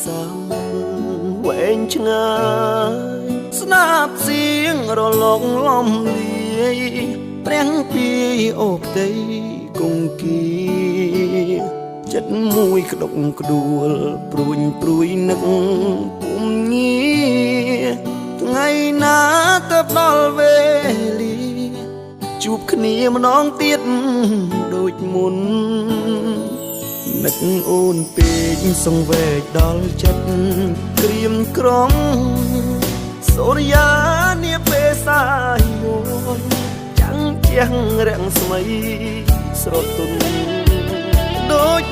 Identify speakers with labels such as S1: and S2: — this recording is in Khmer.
S1: សាមុទ្រវែងឆ្ងាយស្នាប់សៀងរលកលំលាយព្រះពីអូផ្ទៃគង្គីចិត្តមួយក្តុកក្តួលព្រួញព្រួយនឹកពុំងារថ្ងៃណាទៅដល់វេលាជួបគ្នាម្ដងទៀតដូចមុននឹកអូនពេកសង្វេគដល់ចិត្តក្រៀមក្រំសូរិយានាពេលសាយយចាំងជាងរាំងស្មីស្រទន់ដូច